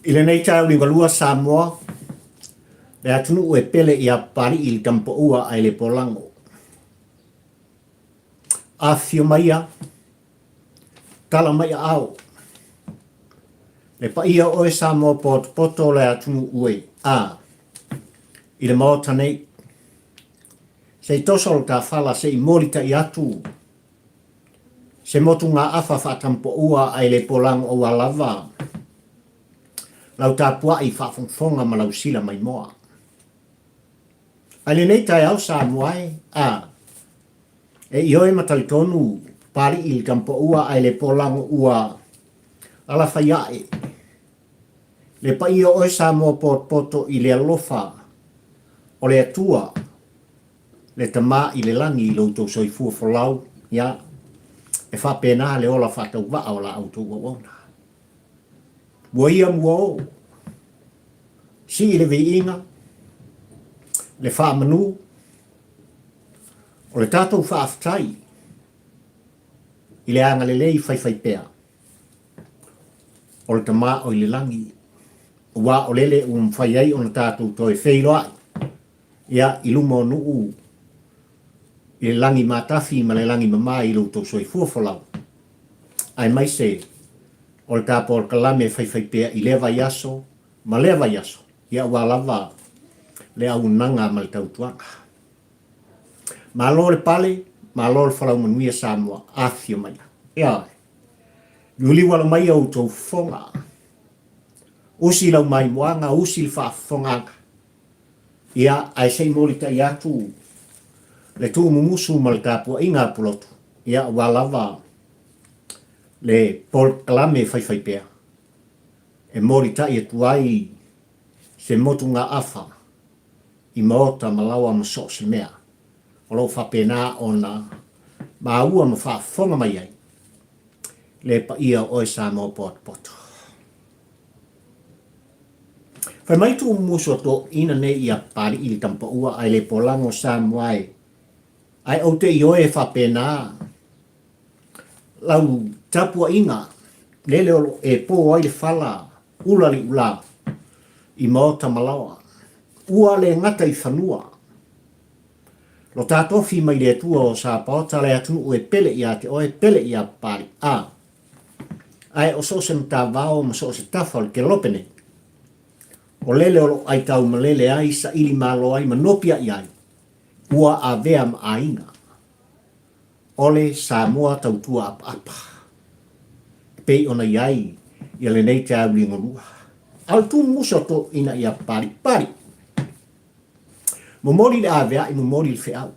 I lenei taeao liugalua Samoa, le atunuu e pele ia Papali'i i le Tamapaua ae le Polago. Afifio maia, tala mai aao. Le paia o oe Samoa potopoto o le atunuu e, a, i le Maota nei. Se i toso le tafala se i molitai atu se motugaafa faatampoua ae le polago aua lava lau tapuai faafogafoga ma lau sila maimoa. Ae lenei taeao Samoa e, a, e ioe ma talitonu Papali'i i le tampoua ae le polago ua alafai ae le paia o oe Samoa potopoto i le alofa o le Atua le Tama i le lagi i lo outou soifua folau, ia, e faapena le ola faatauvaa o la outou auauna. Mua ia mua o, sii le viiga, le faamanu, o le tatou faafetai i le agalelei faifaipea o le Tama o i le lagi, aua o lele ua mafai ai ona tatou toe feiloai Ia, i luma o nuu, i le lagi matafi ma le lagi mama i lo outou soifua folau, aemaise o le ta polokalame faifaipea i lea vaiaso ma lea vaiaso, ia aua lava le auaunaga ma le tautuaga. Malo le pale, malo le folau manuia Samoa, afifio maia. Ioe. Liuliu alo mai outou fofoga. Usi lau maimoaga, usi le faafofogaaga. Ia, ae se i molitai atu le tuumumusu ma le tapuaiga a Pulotu, ia aua lava le polokalame faifaipea e molitai atu ai se motugaafa i maota ma laoa ma so o se mea o lo o faapena ona maua ma faafofoga mai ai le paia o oe Samoa potopoto. Fai mai tuumusu a toeaiina nei ia Papali'i le Tamapaua ae le polago Samoa e, ae ou te ioe e faapena lau tapuaiga lele o lo e po ai le fala ula le ula i maota ma laoa. Ua le gata i fanua. Lo ta tofi mai le Atua o Sapaota le atunuu e pele ia te oe, pele ia Papali'i. A. Ae o so o se matavao ma so o se tafa o le kelope nei, o lele o lo o ʻai taumalele ai, saili malo ai ma nopiaʻi ai, ua avea ma aiga. O le Samoa tautua apaapa. E pei ona i ai ia lenei taeao ligolua. A o le tumumusu a toeaiina ia Papalipali. Momoli le aveaʻi, momoli le feau.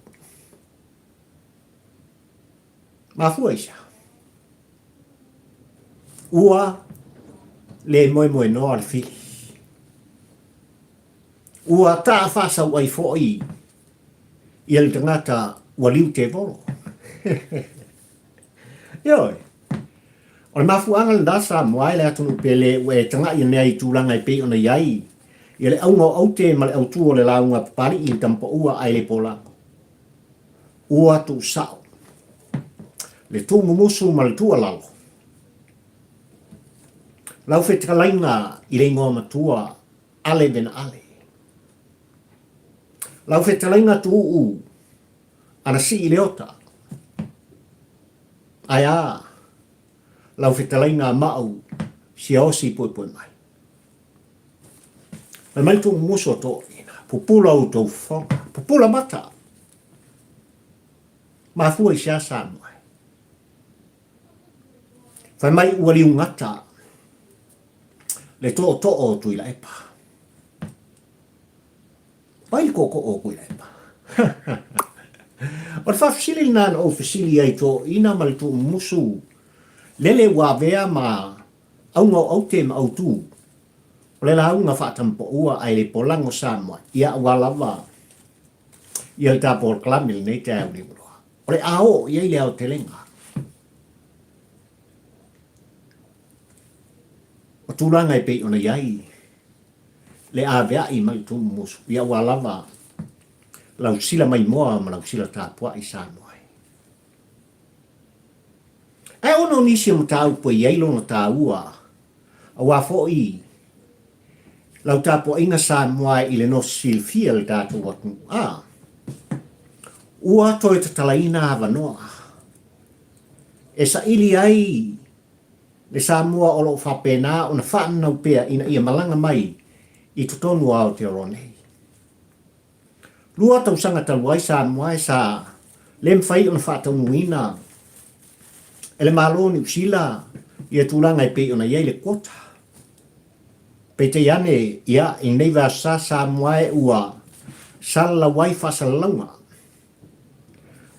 Mafua i se aha? Ua le moemoenoa le fili. Ua taa faasau ai foi ia le tagata ua liu tevolo. Ioe. O le mafuaaga lena Samoa e le atunuu pele ua e taga'i anea i tulaga e pei ona i ai ia le auga o aute ma le autū o le lauga a Papali'i i le Tamapaua ae le Polago. Ua tuusao le tuumumusu ma le tuualalo. Lau fetalaiga i le igoa matua Ale Venaale. Lau fetalaiga Tuuu Anasii Leota. Ae a lau fetalaiga Maau Siaosi Puepuemai. Fai mai le tuumumusu a toeaiina, pupula outou fofoga, pupula mata. Mafua i se a Samoa? Fai mai ua liugata le tootoo o Tuilaepa. Pai le tootoo o Tuilaepa. O le faafesili lena na ou fesili ai i toeaiina ma le tuumumusu lele ua avea ma auga o aute ma autū o le lauga faatamapaua ae le polago Samoa ia aua lava ia le ta polokalame lenei taeao liuloa. O le a oo i ai le aotelega o tulaga e pei ona i ai le avea'i ma le tuumumusu ia aua lava lau sila maimoa ma lau sila tapua'i Samoa e. Ae ona o nisi o mataupu e i ai lona taua, aua foi Lau tapuaiga Samoa i le nosi silafia le tatou atunuu, a ua toe tatalaina avanoa e saili ai le Samoa o lo o faapena ona faananau pea ina ia malaga mai i totonu o Aotearoa nei. Lua tausaga talu ai Samoa e sa le mafai ona faataunuuina e le Malo o Niu Sila ia tulaga e pei ona i ai le quota. Peitai ane, ia, i lenei vaiaso sa Samoa e ua salalau ai faasalalauga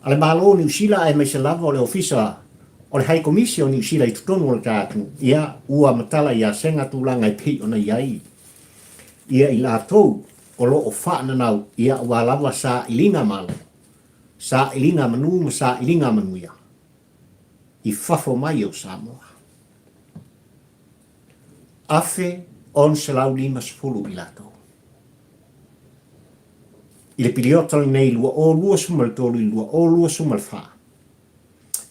a le Malo o Niu Sila aemaise lava o le Ofisa o le Hai Komisi o Niu Sila i totonu o le ta atunuu, ia, ua matala ia sega tulaga e pei ona i ai ia i latou o lo o faananau, ia, aua lava sailiga malo, sailiga manu ma sailiga manuia i fafo mai o Samoa. 1650 i latou. I le piliota lenei 2023 i le 2024,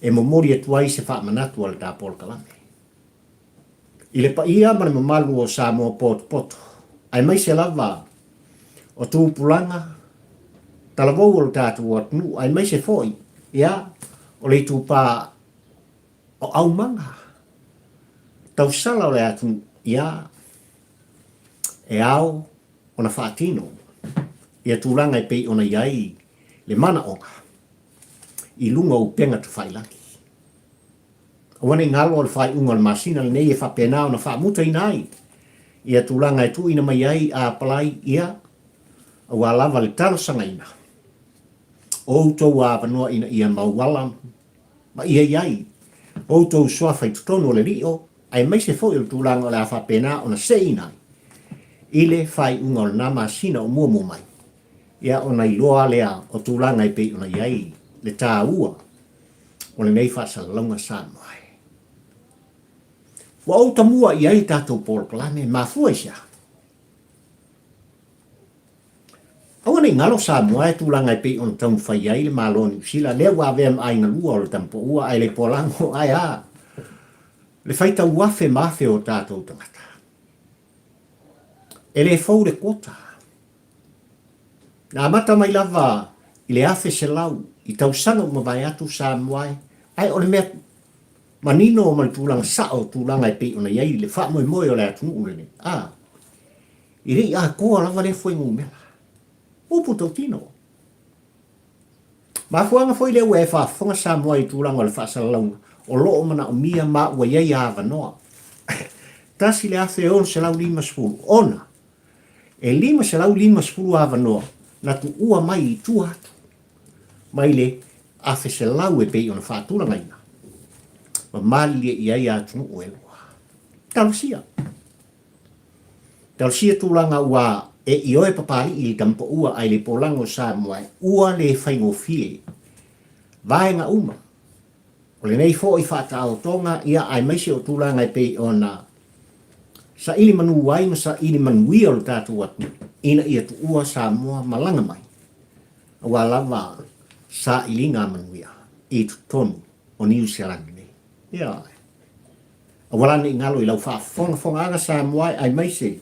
e momoli atu ai se faamanatu a le ta polokalame. I le paia ma le mamalu o Samoa potopoto, aemaise lava o tupulaga talavou o le tatou atunuu, aemaise foi, ia, o le itupa o aumaga tausala o le atunuu, ia, e ao ona faatino ia tulaga e pei ona i ai le manaoga i luga o upega tafailagi. Aua ne i galo le faaiuga o le masina lenei e faapena ona faamutaina ai ia tulaga e tuuina mai ai a apalai ia aua lava le talosagaina o outou avanoa ina ia mauala ma ia i ai outou suafa i totonu o le lio aemaise foi o le tulaga o le a faapena ona seeina ai i le faaiuga o lena masina o muamua mai, ia ona iloa lea o tulaga e pei ona i ai le taua o lenei faasalalauga Samoa. Ua ou tamua i ai tatou polokalame, mafua i se aha? Aua ne i galo Samoa e tulaga e pei ona taumafai ai le Malo o Niu Sila, lea ua avea ma aiga lua o le Tamapoua ae le Poalago, ae a le faitau afe ma afe o tatou tagata. E le fou le quota. Na amata mai lava i le 1100 i tausaga ua mavae atu Samoa e, ae o le mea manino ma le tulaga sao o tulaga e pei ona i ai le faamoemoe o le atunuu lenei, a, E le i atoa lava lea fuainumera. Upu tautino. Mafuaaga foi lea ua e faafofoga Samoa i tulaga o le faasalalauga o lo o manaomia ma ua i ai avanoa. 1650 ona e 550 avanoa na tuua mai i tua atu mai le 1100 e pei ona faatulagaina ma malilie i ai atunuu e lua. Talosia. Talosia tulaga ua e ioe Papalii i le tamapaua ae le polago o Samoa ua le faigofie vaega uma o lenei foi faataotoga ia aemaise o tulaga e pei ona saili manu ai ma saili manuia o le tatou atunuu ina ia tuua Samoa malaga mai aua lava sailiga manuia i totonu o Niu Sialani nei. Ioe. Aua la ne i galo i lau faafogafogaaga Samoa aemaise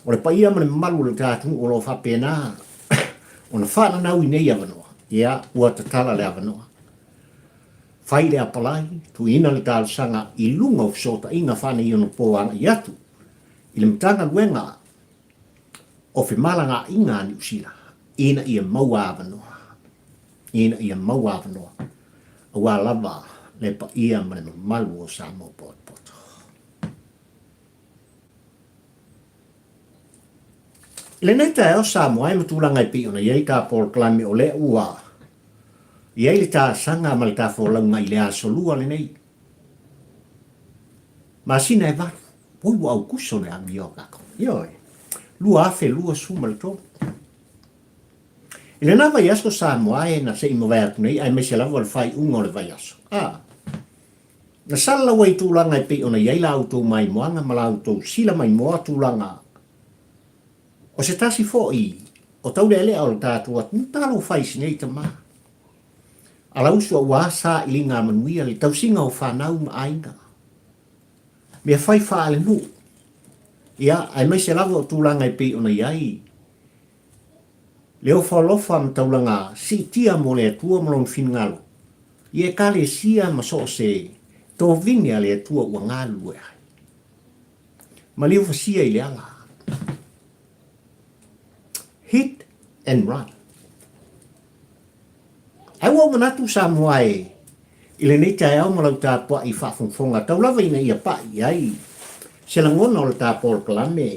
o le paia ma le mamalu o le ta atunuu o lo o faapena ona faananau i nei avanoa. Ia, ua tatala le avanoa. Fai le apalai, tuuina le talosaga i luga o fesootaiga faaneionapo agai atu i le Matagaluega o Femalagaaiga a Niu Sila ina ia maua avanoa. Ina ia maua avanoa aua lava le paia ma le mamalu o Samoa potopoto. I lenei taeao Samoa e ma tulaga e pei ona i ai ta polokalame o lea ua i ai le talosaga ma le tafolauga i le aso lua lenei masina e valu, oi ua Aukuso le amio a tatou, ioe, 2023. I lena vaiaso Samoa e na se i mavae atu nei aemaise lava o le faaiuga o le vaiaso, a na salalau ai i tulaga e pei ona i ai la outou maimoaga ma la outou sila maimoa tulaga o se tasi foi o taulealea o le tatou atunuu talofa i si nei tama alausu aua sailiga manuia le tausiga o fanau ma aiga mea fai faalenuu. Ia, aemaise lava o tulaga e pei ona i ai le ofaolofa ma taulaga siitia mo le Atua ma Lona finagalo i Ekalesia ma so o se tovine a le Atua ua galulue ai. Maliu fasia i le ala. Hit and run. Ae ua ou manatu Samoa e i lenei taeao ma lau tapuai faafogafoga tau lava ina ia pai i ai se lagona o le ta polokalame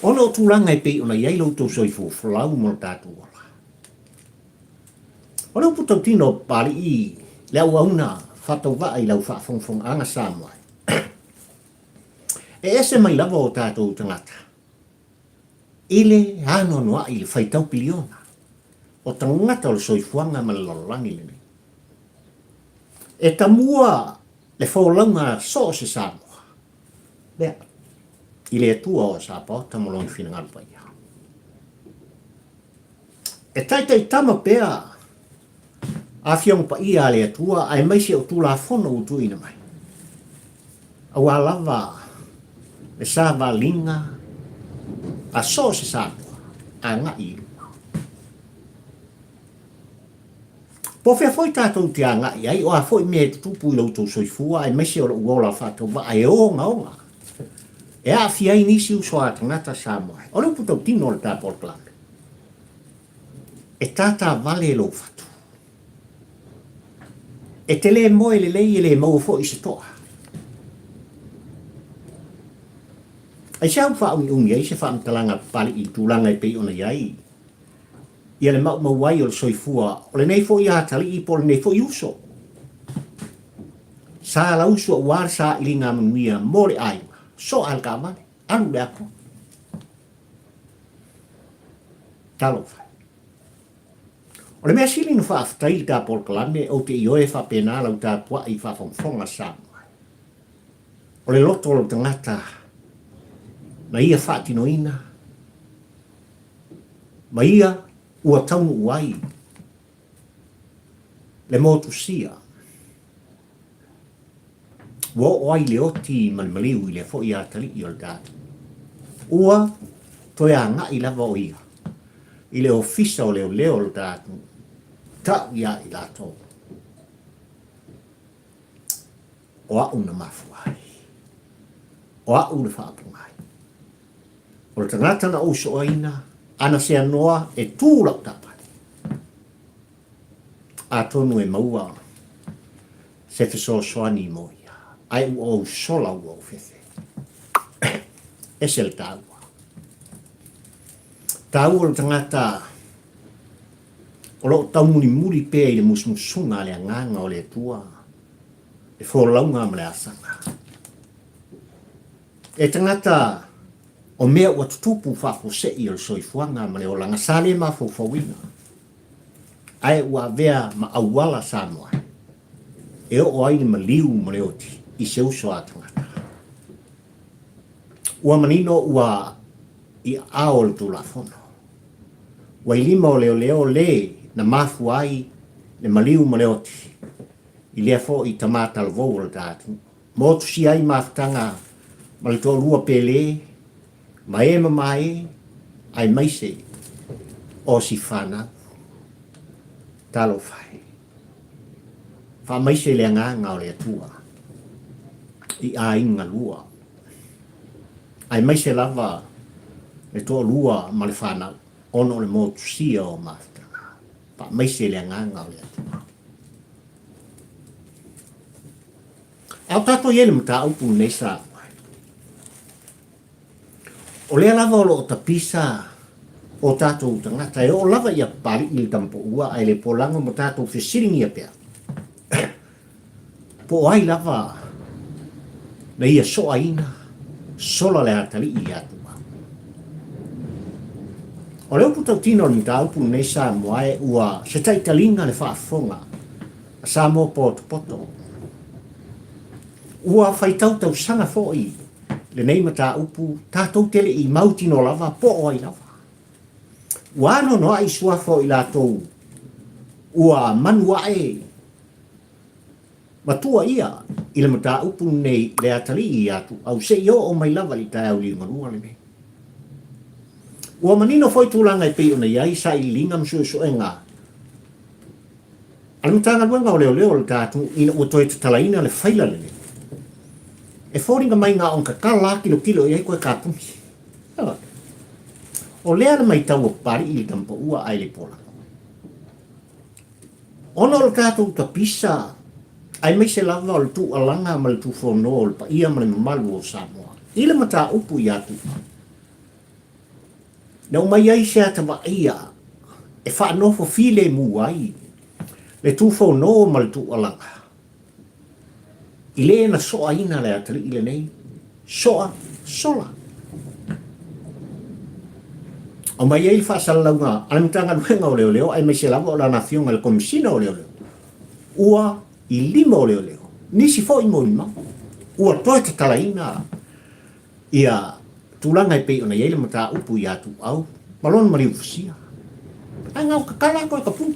ona o tulaga e pei ona i ai lo outou soifua folau ma lo tatou ola. O le upu tautino o Papalii le auauna faatauvaa i lau faafogafogaaga Samoa e ese mai lava o tatou tagata i le anoanoai i le faitau piliona o tagata o le soifuaga ma le lalolagi lenei. E tamua le folauga a so o se Samoa, lea, i le Atua o Sapaota ma Lona finagalo paia. E taitaitama pea Afioga paia a le Atua aemaise o Tulafono ua tuuina mai, aua lava le savaliga a so o se Samoa agai i luma. Po o fea foi tatou te agai ai, o a foi mea e tutupu i lo outou soifua aemaise o lou ola faatauvaa e ogaoga e aafia ai nisi uso a tagata Samoa. O le upu tautino o le ta polokalame, E tātā vale lou fatu. E te lē moe lelei e lē maua foi se toa. Aisea ua faaumiumi ai se faamatalaga Papalii i le tulaga e pei ona i ai ia le maumau ai o le soifua o lenei foi atalii po o lenei foi uso? Sa lausu aua le sailiga manuia mo le aiga, soa le taavale, alu i le atoa. Talofa e. O le mea sili na faafetai i le ta polokalame, ou te ioe faapena lau tapuai faafogafoga Samoa. O le loto o lou tagata na ia faatinoina ma ia ua taunuu ai le motusia Ua oo ai le oti ma le maliu i lea foi atalii o le tatou. Ua toe agai lava o ia i le ofisa o leoleo o le tatou, tau ia i latou, o au na mafua ai, o au le faapogai. O le tagata na ou soaina, ana seanoa e tu lau taavale. Atonu e maua se fesoasoani mo ia, ae ua ou sola ua ou fefe. Ese le taua. Taua le tagata o lo o taumulimuli pea i le musumusuga a le agaga o le Atua, le folauga ma le asaga. E tagata o mea ua tutupu faafuasei o le soifuaga ma le olaga sa le mafaufauina. ae ua avea ma auala Samoa e oo ai le maliu ma le oti i se uso a tagata. Ua manino ua i aao o le Tulafono. Ua i lima o leoleo le na mafua ai le maliu ma le oti i lea foi tama talavou o le ta atunuu. Motusia ai mafutaga ma le toalua pele ma e mamae aemaise o si fanau. Talofa e! Faamaise le agaga o le Atua i aiga lua, aemaise lava le toalua ma le fanau ona o le motusia o mafutaga. Faamaise le agaga o le Atua. A o tatou i ai le mataupu lenei sa aumai, o lea lava o lo o tapisa o tatou tagata e oo lava ia Papalii le tamapoua ae le polago ma tatou fesiligia pea po o ai lava na ia soaina sola le atalii ia Tuua. O le upu tautino o le mataupu lenei Samoa e ua se taitaliga le faafofoga a Samoa potopoto. Ua faitau tausaga foi lenei mataupu tatou te le i mautinoa lava po o ai lava. Ua anoanoai suafa o i latou ua manu ae matua ia. i le mataupu lenei i le atalii ia Tuuau seia oo mai lava i le taeao liugalua lenei. Ua manino foi tulaga e pei ona i ai sailiiliga ma suesuega a le Matagaluega o Leoleo o le ta atunuu ina ua toe tatalaina le faila lenei. E foliga mai na ona tatala lava tilotilo i ai toe kapuni. O lea le maitau a Papalii i le tamapaua ae le pola. Ona o le tatou tapisa, aemaise lava o le tuualaga ma le tufono o le paia ma le mamalu o Samoa i le mataupu ia Tuuau, na aumai ai se ata vaaia e faanofo filemu ai le tufono ma le tuualaga i le na soaina le atalii lenei, soa sola. Aumai ai le faasalalauga a le Matagaluega o Leoleo aemaise lava o lana afioga i le Komesina o Leoleo, ua i lima o leoleo, nisi foi molimau, ua toe tatalaina ia tulaga e pei ona i ai le mataupu ia Tuuau ma lona maliu fusia. Ae na o tatala toe tapuni.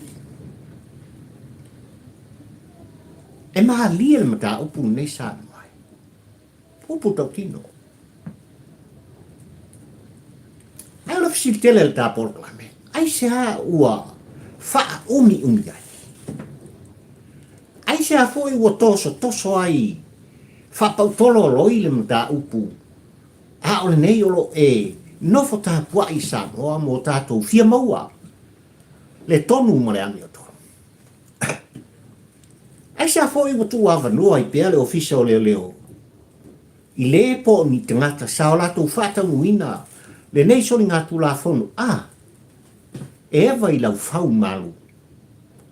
E malie le mataupu lenei Samoa. Upu tautino. Ae o le fesili tele a le ta polokalame, aisea ua faaumiumi ai? Aisea foi ua tosotoso ai faapautololoi le mataupu a o lenei o lo o e nofo tapuai i Samoa mo tatou fia maua le tonu ma le amiotonu? Aisea foi ua tuuavanoa ai pea le Ofisa o Leoleo i le po o ni tagata sa o latou faataunuuina lenei soligatulafono a e eva i laufau malu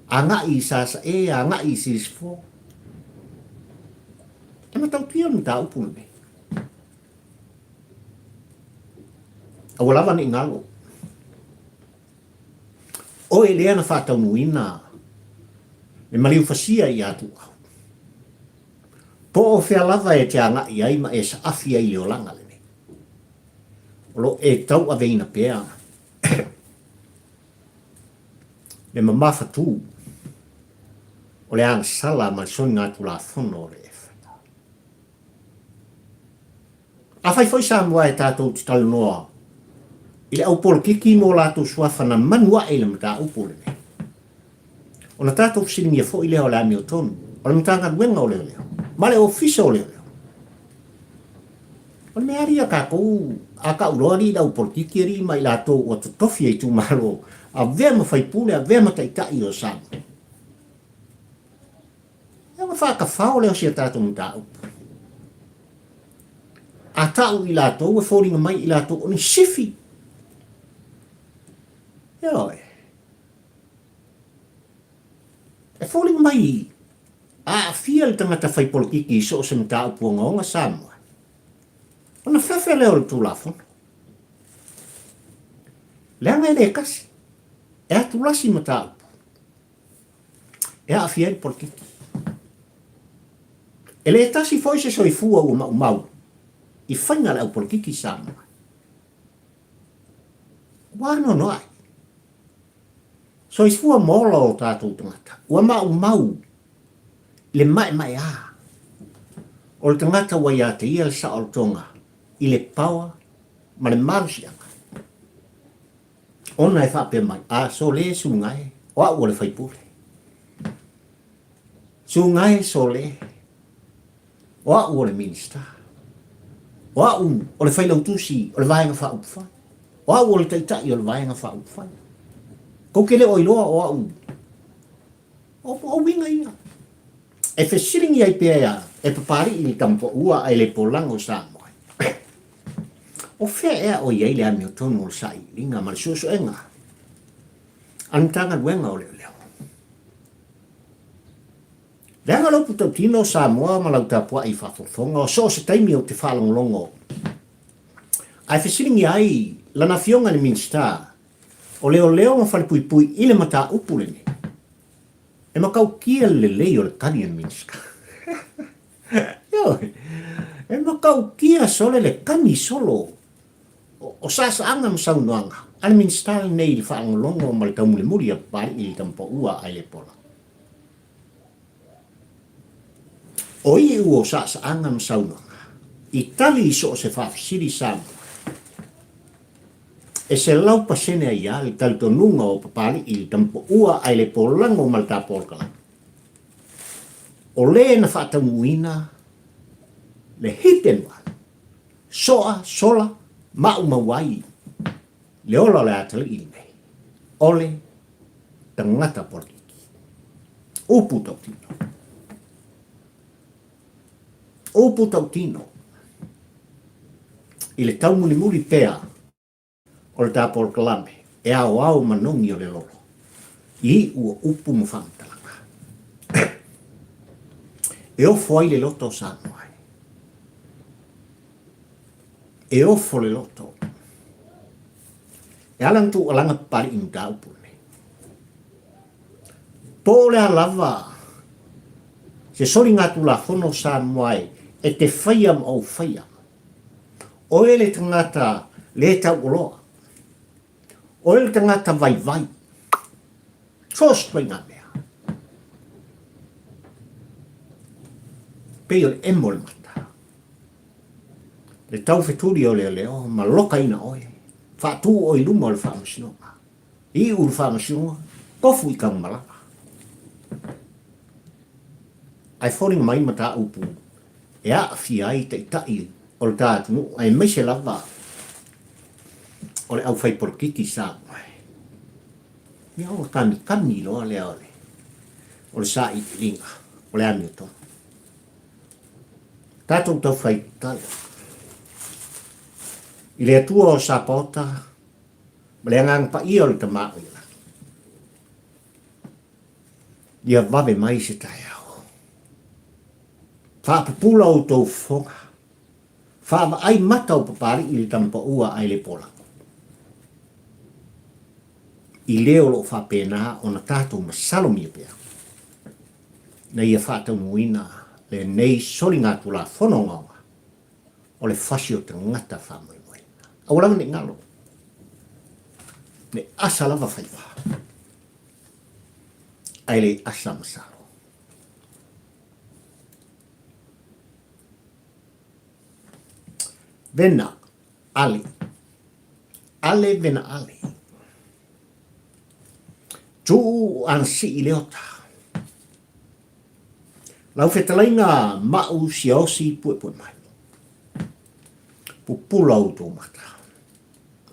agai i Sasae agai i Silisifo? E matautia le mataupu lenei. Aua lava ne i galo. Oe lea na faataunuuina le maliu fasia ia Tuuau. Po o fea lava e te agai ai ma e saafi ai i le olaga lenei, o lo o e tauaveina pea le mamafatū o le agasala ma le soligatulafono o le e faia. Afai foi Samoa e tatou te talanoa i le au polokiki mo latou suafa na manu ae i le mataupu lenei, ona tatou fesiligia foi lea o le amiotonu o le Matagaluega o Leoleo ma le Ofisa o Leoleo. O le mea alii a tatou, a tau loa alii le au polokiki alii ma i latou ua totofi e itumalo, avea ma faipule, avea ma taitai o Samoa. E ona faatafao lea o si a tatou mataupu. A tau i latou, e foliga mai i latou o ni sifi. Ioe. E foliga mai a aafia le tagata fai polokiki i so o se mataupu ogaoga Samoa, ona fefe lea o le Tulafono. Leaga e le tasi, e atulasi mataupu. E aafia ai le polokiki. E le tasi foi se soifua ua maumau i faiga a le au polokiki i Samoa. Ua anoanoai. Soifua ma ola o tatou tagata ua maumau i le maemaea o le tagata ua ia te ia le saolotoga i le paoa ma le malosiaga. Ona e faapea mai, A, sole sugae, o au o le faipule. Sugae sole, o au o le Minista. O au o le Failautusi o le Vaega Faaupufai. O au o le Taitai o le Vaega Faaupufai. Tou te le o iloa o au. O, o uiga ia. E fesiligia ai pea e Papalii le tamapaua ae le polaga o Samoa. O fea ea o i ai le amiotonu o le sailiiliga ma le suesuega a le Matagaluega o Leoleo? Leaga le upu tautino o Samoa ma lau tapuai faafofoga o so o se taimi ou te faalogologo ae fesiligia ai lana afioga i le Minisita o Leoleo ma Falepuipui i le mataupu lenei. E matautia le lelei o le tali a le Minisita. Ioe, e matautia sole le kami solo o saasaaga ma saunoaga a le Minisita lenei i le faalogologo ma le taumulimuli a Papalii i le Tamapaua a Ailepola. O iu o saasaaga ma saunoaga i tali i so o se faafesili Samoa, e 100% ai lava le talitonuga o Papalii i le tamapoua ae le polago ma le tapolokalame. O le na faataunuuina le hidden one, soa, sola, maumau ai le ola o le atalii lenei, o le tagata polokiki. Upu tautino. Upu tautino. I le taumulimuli pea o le ta polokalame e aoao manogi o le lolo i iu o upu ma faamatalaga e ofo ai le loto o Samoa. E ofo le loto. E ala ona tuualaga Papali'i mataupu lenei. Po o le a lava se soligatulafono o Samoa e te faia ma ou faia, oe le tagata le tauoloa, oe le tagata vaivai, so o se ituaiga mea. Pei o le emo o le mata. Le taufetuli o leoleo ma lokaina oe, faatu oe i luma o le faamasinoga. Iu le faamasinoga, tofu i Tanumalala. Ae foliga mai mataupu e aafia ai taitai o le ta atunuu aemaise lava o le aufaipolokiki Samoa. Ia ona kamikami loa lea o le o le sailiiliga o le amiotonu. Tatou taufai tatalo i le Atua o Sapaota ma le Agaga Paia o le Tama o i le Lagi. Ia vave mai se taeao. Faapupula outou fofoga. Faavaai mata o Papali'i i le tamapaua ae le polago. I le o lo o faapena ona tatou masalomia pea ina ia faataunuuina lenei soligatulafono ogaoga o le fasi o tagata faamoemoeina. Aua lava ne i galo, ne asa lava faiva, ae le asa masalo. Vena, ale. Ale vena ale. Tuu anasii leota. Lau fetalaiga Maʻu Siaosi puepue mai. Pupula outou mata.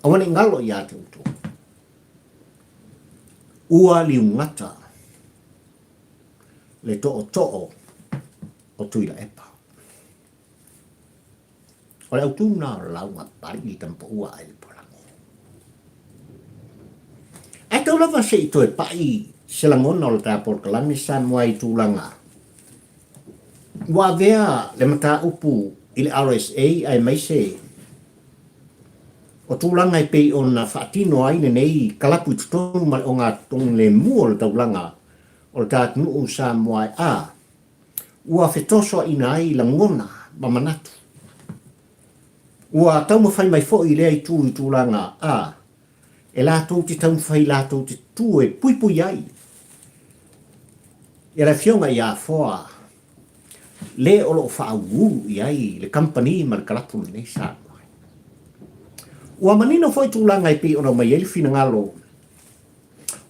Aua ne i galo ia te outou. Ua liugata le tootoo o Tuilaepa. O le autu lena o le lauga Papali'i i Tamapaua ae le Polago. Ae tau lava se i toe pai se lagona o le ta polokalame Samoa i tulaga ua avea le mataupu i le RSA aemaise o tulaga e pei ona faatino ai lenei kalapu i totonu ma le ogatotonu o le taulaga o le ta atunuu Samoa a ua fetosoaina ai lagona ma manatu. Ua taumafai mai foi lea itu i tulaga a e latou te taumafai latou te tu e puipui ai ia le Afioga ia Afoa le o lo o faauluulu i ai le kamupani ma le kalapu lenei Samoa. Ua manino foi tulaga e pei ona aumai ai le finagalo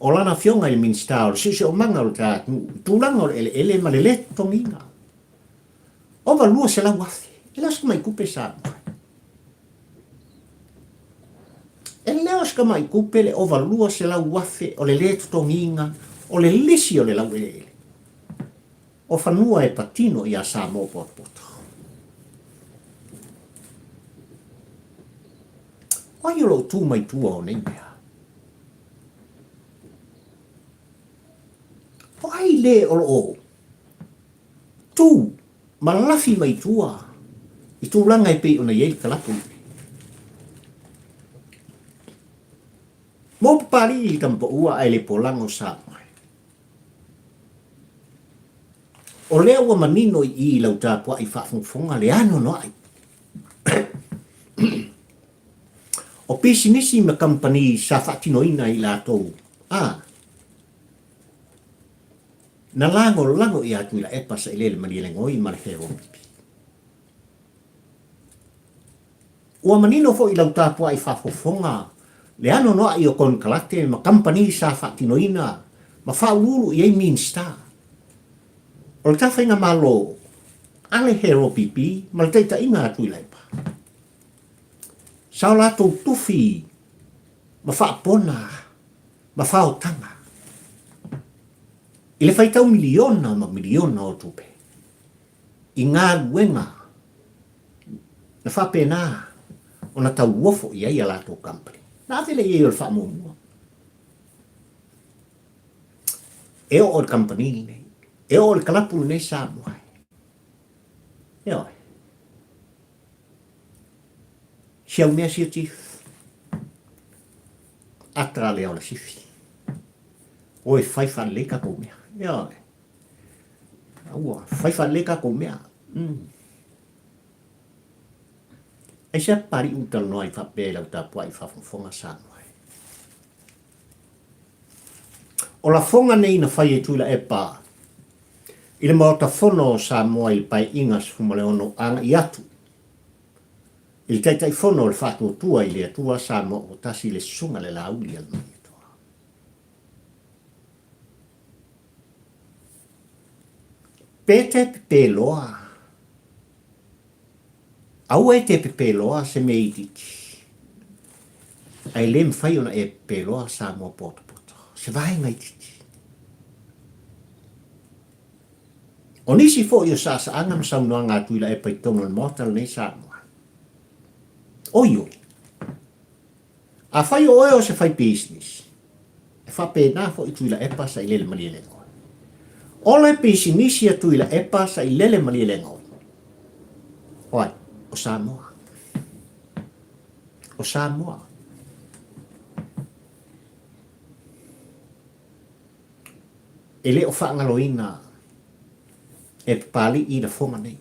o lana Afioga i le Minisita o le Siosiomaga o le ta atunuu i tulaga o le eleele ma le lē totogiina. Ova 200,000. E le o se tamai tupe Samoa. E le o se tamai tupe le ova 200,000 o le lē totogiina o le lisi o le laueleele o fanua e patino iā Samoa potopoto. O ai o lo o tu mai tua o nei mea? O ai le o lo o tu ma lafi mai tua i tulaga e pei ona i ai le kalapu lenei? Mo Papali'i i le tamapaua ae le polago Samoa. O lea ua manino i i i lau tapuai faafogafoga le anoanoai o pisinisi ma kamupani sa faatinoina e i latou, a. Na lagolago ia Tuilaepa Sailele Malielegaoi ma le Feopipi. Ua manino foi i lau tapuai faafofoga le anoanoai o konekarate ma kamupani sa faatinoina ma faauluulu i ai Minisita o le ta faigamalo a le HRPP ma le taitaiga a Tuilaepa. Sa o latou tufi ma faapona ma faotaga i le faitau miliona ma miliona o tupe i galuega na faapena ona tauofo i ai a latou company. Na ave lea i ai o le faamuamua. E oo i le company lenei, e oo i le kalapu lenei Samoa. Ioe. Si au mea sia chief. Ata lea o le sifi. Oi fai faalelei tatou mea. Ioe. Aua, fai faalelei tatou mea. Aisea Papali'i u talanoa ai faapea i lau tapuai faafogafoga Samoa e? O lafoga nei na fai e Tuilaepa i le Maota Fono o Samoa i le Paeaiga 16 agai atu i le Taitaifono o le Faatuatua i le Atua Samoa ua Tasi le Susuga le Laauli a le Malietoa. Pe te pepe loa, aua e te pepe loa se mea itiiti, ae le mafai ona e pepe loa Samoa potopoto, se vaega itiiti. O nisi foi o saasaaga ma saunoaga a Tuilaepa i totonu o le Maota lenei Samoa. Oi oi! Afai o oe o se faipisinisi, e faapena foi Tuilaepa Sailele Malielegaoi. O le pisinisi a Tuilaepa Sailele Malielegaoi, o ai? O Samoa. O Samoa. E le o faagaloina e Papali'i lafoga nei.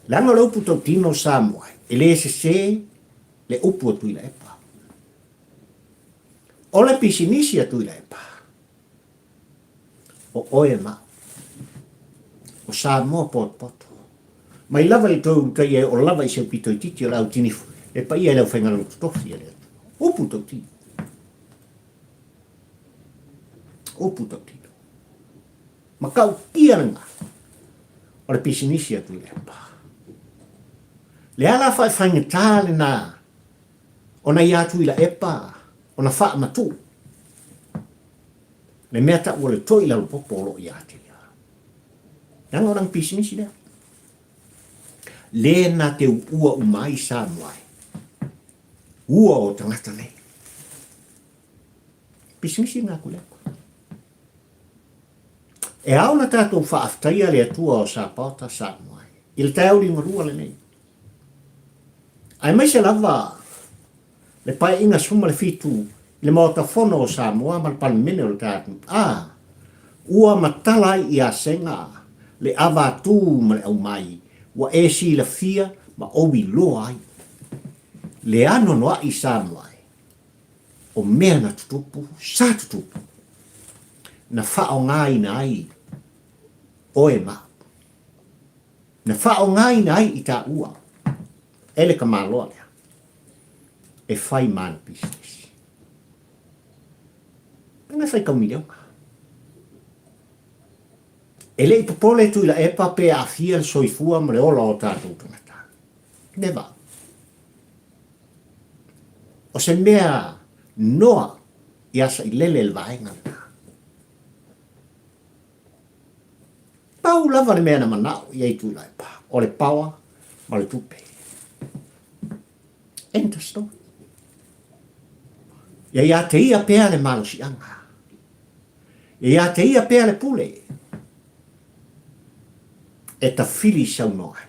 Leaga o le upu tautino Samoa, e le sese le upu a Tuilaepa. O le pisinisi a Tuilaepa, o oe ma au. O Samoa potopoto. Mai lava i tou ulutaia e oo lava i se upito itiiti o le au tinifu, e paia i le aufaigaluega totofi a le Atua. Upu tautino. Upu tautino. Matautia lena o le pisinisi a Tuilaepa. Le ala faaifaigata lena ona ia Tuilaepa ona faamatuu le mea tau o le toi lalopopo o lo o ia te ia. Leaga o lana pisinisi lea. Le na te uua uma ai Samoa e. Ua o tagata nei. Pisinisi lena a Tuilaepa. E ao ona tatou faafetaia le Atua o Sapaota Samoa i le taeao liugalua lenei. Aemaise lava le Paeaiga 17 i le Maota Fono o Samoa ma le Palemene o le tatou A ua matala ai ia Sega le ava atu ma le aumai ua e silafia ma ou iloa ai le anoanoai Samoa e o mea na tutupu, sa tutupu, na faaaogaina ai oe ma au, na faaaogaina ai i taua e le tamaloa lea e fai ma ana pisinisi. Leaga e faitau miliona. E le i popole Tuilaepa pe aafia le soifua ma le ola o tatou tagata. Never. O se mea noa ia Sailele le vaega lena. Pau lava le mea na manao i ai Tuilaepa, o le power ma le tupe. End of story. Ia ia te ia pea le malosiaga. Ia ia te ia pea le pule e tafili saunoa ai.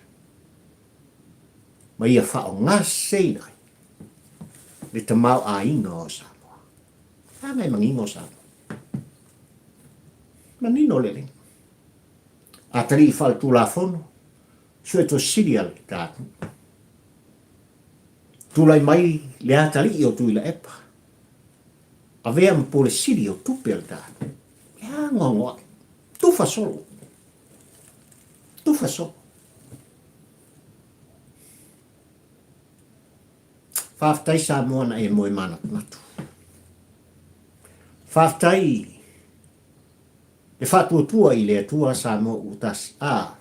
Ma ia faaaogaseseina ai le tamaoaiga o Samoa. A e manino Samoa. Manino lelei. Atalii faaletulafono, Suetusi Sili a le tatou. Tulai mai le atalii o Tuilaepa, avea ma Pule Sili o Tupe a le tatou. anoanoai. Tufa solo. Tufa solo. Faafetai Samoa na e moe manatunatu. Faafetai le faatuatua i le Atua Samoa ua tasi. A,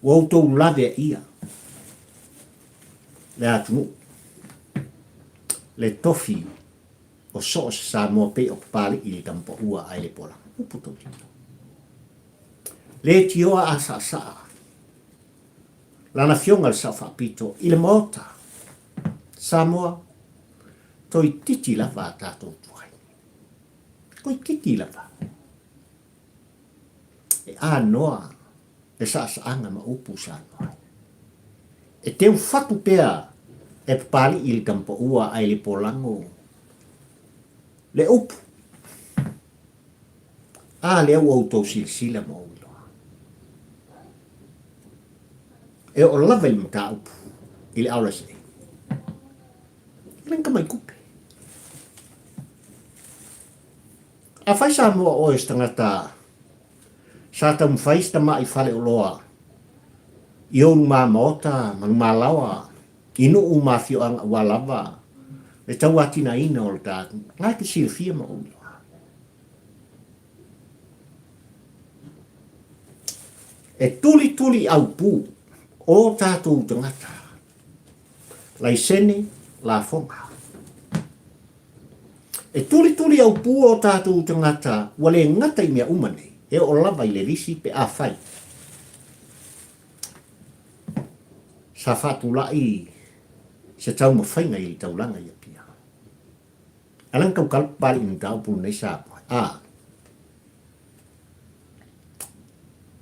ua outou laveaia le atunuu, le tofi o so o se Samoa pei o Papalii i le Tamapaua ae le Polaga. Upu tautino. Le tioa a saasaa Lana Afioga le Sao Faapito i le Maota Samoa, toititi lava a tatou tuai. Toititi lava. E anoa le saasaaga ma upu Samoa. E teu fatu pea e papalii i le tamapaua ae le polago le upu. A lea ua outou silasila ma ou iloa. E oo lava i le mataupu i le RSA. E le ni tamai tupe. Afai Samoa oe o se tagata sa taumafai se tamai faleoloa i ou luma maota ma luma laoa i nuu ma afioaga aua lava le tauatinaina o le ta atunuu, na e te silafia ma ou iloa. E tulituli aupu o tatou tagata, laisene, lafoga. E tulituli aupu o tatou tagata ua le gata i mea uma nei, e oo lava i le lisi pe afai sa faatulai se taumafaiga i le taulaga i Apia. Ala na tautala papalii mataupu lenei Samoa. A,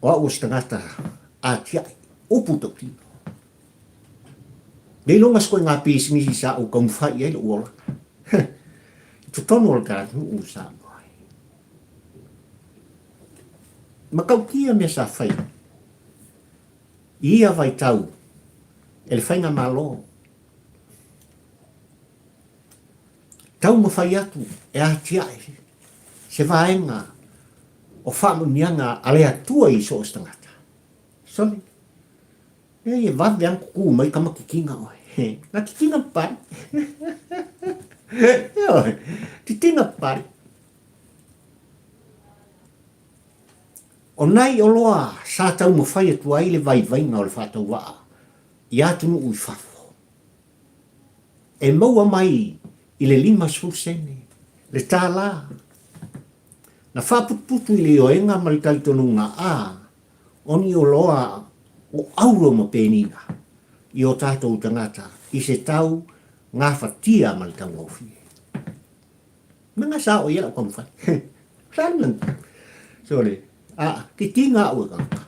o au o se tagata atiae, upu tautino. Le iloga se koiga pisinisi sa ou taumafai i ai lou olaga. I totonu o le ta atunuu o Samoa. Matautia mea sa fai i ia vaitau e le faigamalo Taumafai atu e atiae se vaega o faamanuiaga a le Atua i so o se tagata. Sole, e e vave lava ona tutu mai tama titina oe. Na titina papalii. Ioe, titina papalii. O nai oloa sa taumafai atu ai le vaivaiga o le faatauvaa i atunuu i fafo. E maua mai i le 50 sene le tālā. Na faaputuputu i le ioega ma le talitonuga a o ni oloa o auro ma penina i o tātou tagata i se tau gafatia ma le taugofie. Me nga sa o ia lau taumafai. Sa le mea. Sole, a, titinga au e tagata.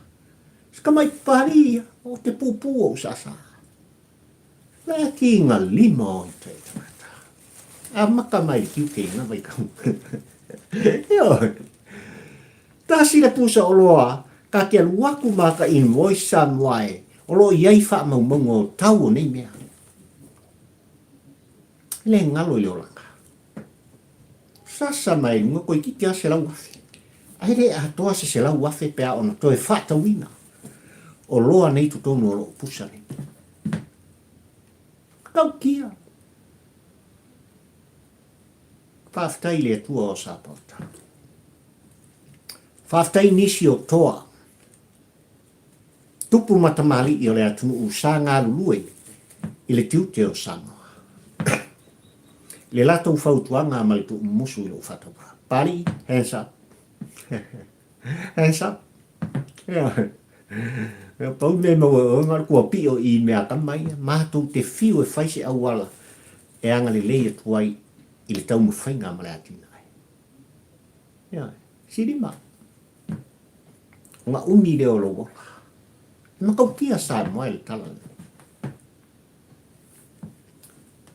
Se tamai papalii ia, o te pūpū o usasa. Nā ki nga lima o i te tangata. A maka mai le tiute i nga vaitau. Ioe. Tasi le pusa oloa, ka te alu aku ma ka invoice Samoa e, o lo o iai faamaumauga o tau o nei mea. E le galo i le olaga. Sasa mai luga toeitiiti lava 100,000. Ae le atoa se 100,000 pe a ona toe faatauina oloa nei totonu o lou pusa nei. Tautia. Faafetai i le Atua o Sapota. Faafetai nisi o toa. Tupu ma tamalii o le atunuu sa galulue i le tiute o Samoa. I le latou fautuaga ma le tuumumusu i lou faatauvaa. Papalii, hands up. Hands up. Ioe. Pau mea e maua e oe na o le kuapio i mea atamai ia. Matou te fiu e fai se auala e agalelei atu ai i le taumafaiga ma le atinae. Ioe. Silima. Ona umi lea o lou ola. E matautia Samoa i le tala lenei.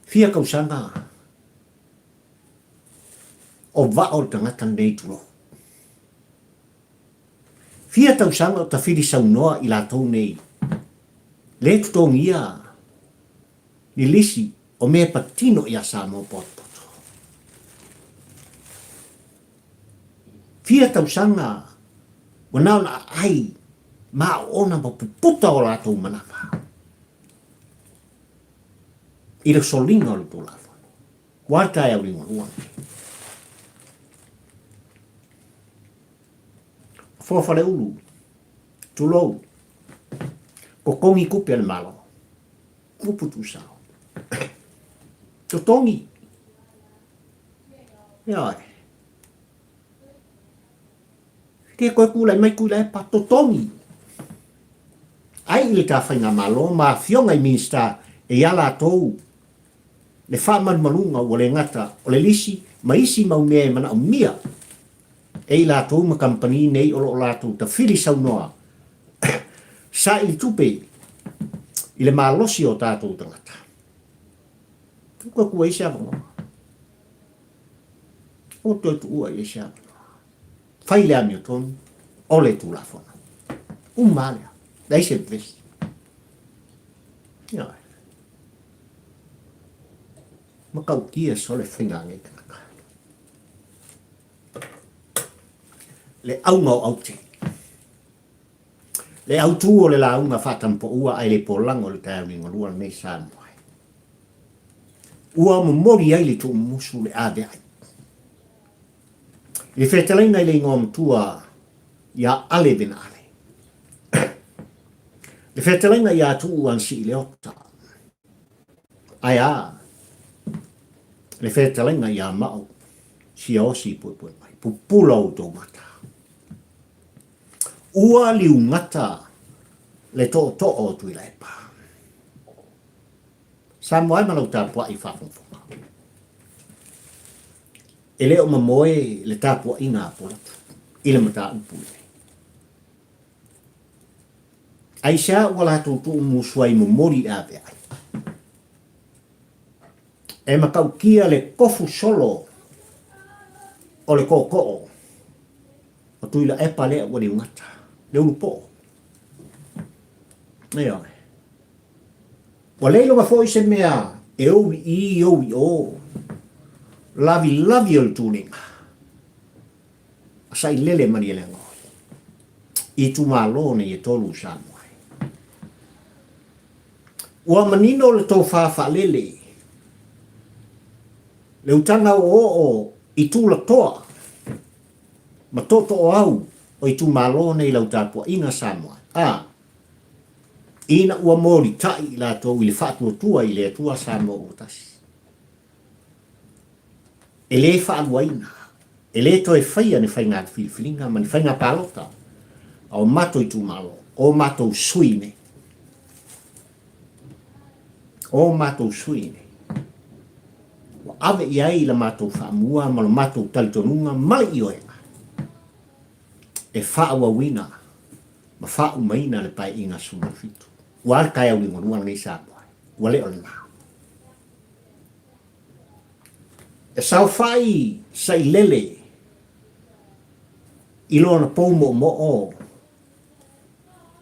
Fia tausaga o vao le tagata lenei tulou. Fia tausaga o tafili saunoa i latou nei le totogia ni lisi o mea patino ia Samoa potopoto. Fia tausaga ua na ona aai ma aoona ma puputa o latou manava i le soliga o le Tulafono. Ua le taeao liugalua lenei. Foa Faleulu, tulou, totogi tupe a le Malo. Upu tuusao. Totogi. Ioe. Ke koe tulai mai Tuilaepa, totogi. Ai i le ta faigamalo ma afioga i Minista e ia latou le faamalumaluga ua le gata o le lisi ma isi mau mea e manaomia e i latou ma kamupani nei o lo o latou tafili saunoa saili tupe i le malosi o tatou tagata. Ua toe tuua ai se avanoa. Ua toe tuua i ai se avanoa. Fai le amiotonu o le Tulafono. Uma lava lea. Leai se vevesi. Ioe. Matautia sole faiga a nei tagata. Le auga o aute. Le autū o le lauga faatampoua ae le polago i le taeao liugalua lenei Samoa e. Ua momoli ai le tuumumusu le aveai. I le fetalaiga i le igoa matua ia Ale Venaale. Le fetalaiga ia Tuu Anasii Leota. Ae a le fetalaiga ia Ma'u Siaosi Puepue mai. Pupula outou mata. Ua liugata le tootoo o Tuilaepa. Samoa e ma lau tapuai faafogafoga. E le o mamoe le tapuaiga a Polotu i le mataupu lenei. Aisea ua latou tuumusu ai momoli le aveai? E matautia le tofu solo o le tootoo o Tuilaepa lea ua liugata, le ulupoo. Ioe. Ua le iloga foi se mea e ou i i, ou i o, lavilavi o le tuliga, a sailele Malielegaoi i itumalo nei e tolu i Samoa. Ua manino le tofa faalele, le utaga oooo i tulatoa ma tootooau o itumalo nei lau tapuaiga Samoa, a ina ua molitai i latou i le faatuatua i le Atua Samoa ua tasi. E le faaluaina, e le toe faia ni faiga filifiliga ma ni faiga palota a o matou itumalo, o matou sui nei. O matou sui nei. Ua ave i ai la matou faamua ma lo matou talitonuga ma le ioega e faaauauina ma faaumaina le Paeaiga 17. Ua a le taeao liugalua lenei Samoa? Ua le o lena. E saofai sailele i lona pou moomoo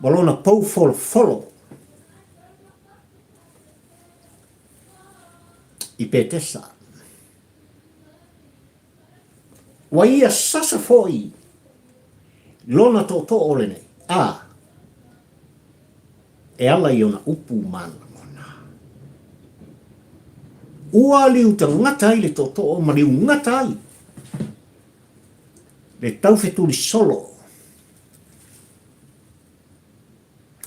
ma lona pou folofolo i Petesa. Ua ia sasa foi lona tootoo lenei, a e ala i ona upu ma ana lagona. Ua liutagata ai le tootoo ma liugata ai le taufetuli solo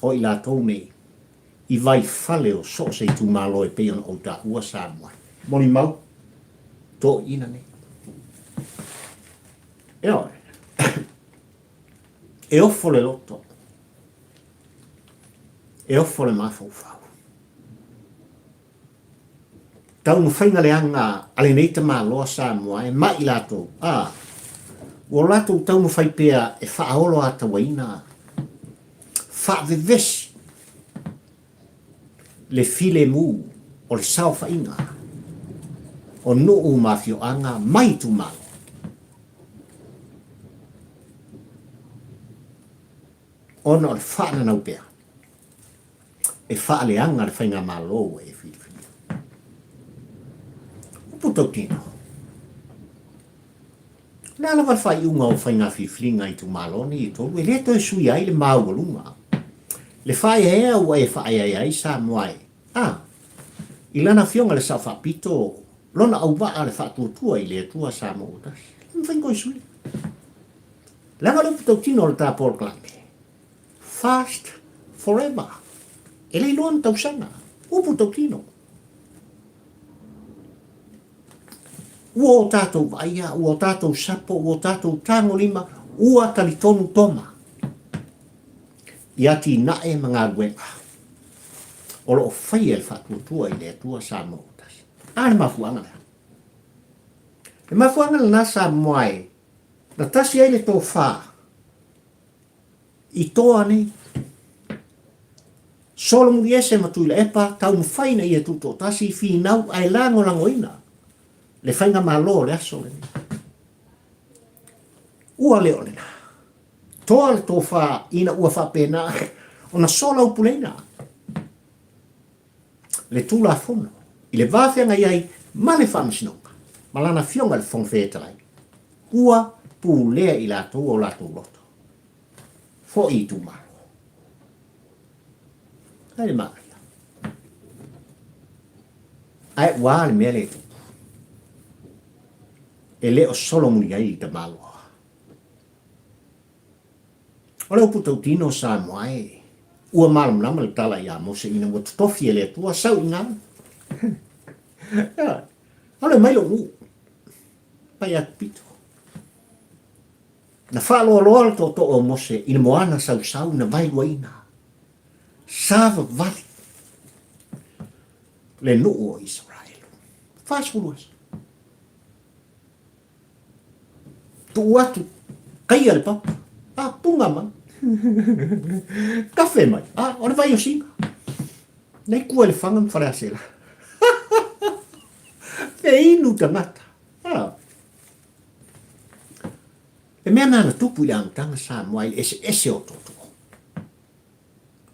o i latou nei i vaifale o so o se itumalo e pei ona ou taua Samoa. Molimau, toeaiina nei. Ioe. E ofo le loto. E ofo le mafaufau. Taumafaiga leaga a lenei tamaloa Samoa e mai latou, a ua latou taumafai pea e faaoloatauaina, faavevesi le filemu o le saofaiga o nuu ma afioaga ma itumalo. Ona o le faananau pea. e faaleaga le faigamalo ua e filifilia. Upu tautino. O le a lava le faaiuga o faiga filifiliga i itumalo nei e tolu, e le toe suia ai le maualuga. Le faaeaea ua e faaeaea ai Samoa e, a, i lana afioga i le Sao Faapito, lona auvaa le faatuatua i le Atua Samoa ua tasi. E le mafai ona toe suia. Leaga le upu tautino o le ta polokalame, Fast forever. E le iloa ni tausaga. Upu tautino. Ua o tatou vaaia, ua o tatou sapo, ua o tatou tagolima, ua talitonu toma i atinae ma galuega o lo o faia e le Faatuatua i le Atua Samoa ua tasi. A le mafuaaga lea. Le mafuaaga lena Samoa e na tasi ai le tofa i toa nei. Solomuliese ma Tuilaepa taumafai ina ia tutoatasi, finau ae lagolagoina le faigamalo o le aso lenei. Ua le o lena. Toa le tofa ina ua faapena ona solaupuleina le Tulafono i le va feagai ai ma le Faamasinoga ma lana Afioga i le Fofoga Fetalai, ua pulea i latou o latou loto. Foi i itumalo. Ai le manaia. Ae ua a le mea lea e tupu? E le o solomuli ai i tamaloa. O le upu tautino Samoa e, ua malamalama le tala ia Mose ina ua totofi e le Atua sau i galo. Alu e mai lou nuu. Pai atu pito. Na faaloaloa le tootoo o Mose i le moana sausau na vaeluaina. Savavali le nuu o Isaraelu. 40 aso. Tuu atu, kaia le papa. A, punga mai. Kafe mai. A, o le vai o sina. Nei kua le whanga ma whare la. Te inu tangata. A. E mea nana tupu i le amataga Samoa i le ese ese o tōtō.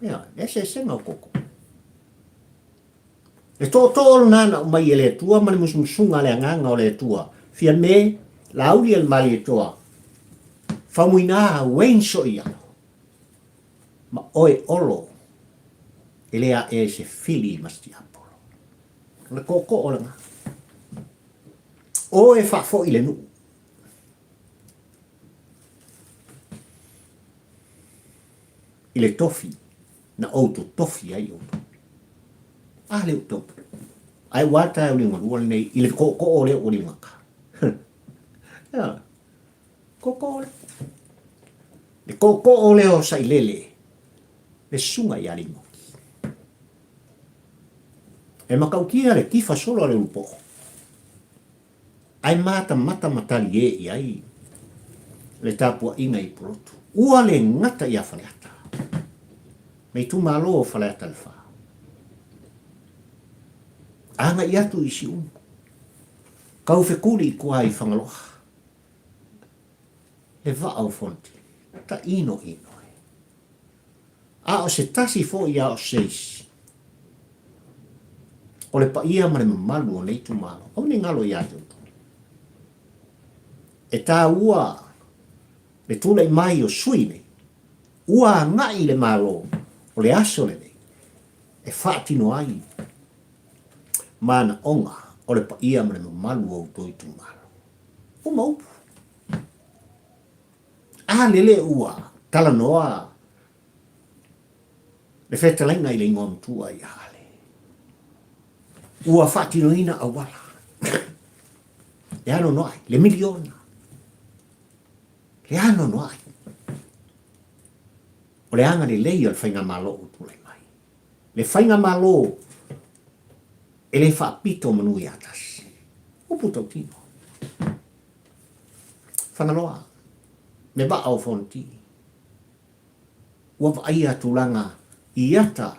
Ia, le ese esenga o koko. Le tootoo lena na aumai e le Atua ma le musumusuga a le Agaga o le Atua, Fiame, Laauli e le Malietoa, Faumuina Wayne Soialo, ma oe Olo, e le aʻe ai se fili ma se tiapolo. O le tootoo lena. Oe faafoi le nuu. I le tofi na ou totofi ai outou. A lea ua tau. Ae ua tae o liugalua lenei i le tootoo lea ua liugata. Ioe. Tootoo lea. Le tootoo lea o Sailele, le susuga ia Limoki. E matautia le tifa solo a le ulupoo. Ae matamata ma talie i ai le tapuaiga i Pulotu. Ua le gata ia Faleata, me itumalo o Faleata le Fa. Agai atu i Siumu, kau fekuli i tua i Fagaloa, le vaa o Fonoti, ta ino ino e. A o se tasi foi a o se isi. O le paia ma le mamalu o nei itumalo, aua ne i galo ia te outou. E taua le tulai mai o sui nei, ua agai le Malo o le aso lenei e faatino ai manaoga o le paia ma le mamalu o outou itumalo. Uma upu. A lele ua talanoa le fetalaiga i le igoa matua ia Ale. Ua faatinoina auala. E anoanoai, le miliona. Le anoanoai. O le agalelei o le faigamalo ua tulai mai. Le faigamalo e le faapito manu ia tasi. Upu tautino. Fagaloa, me vaa o Fonoti. Ua vaaia tulaga i ata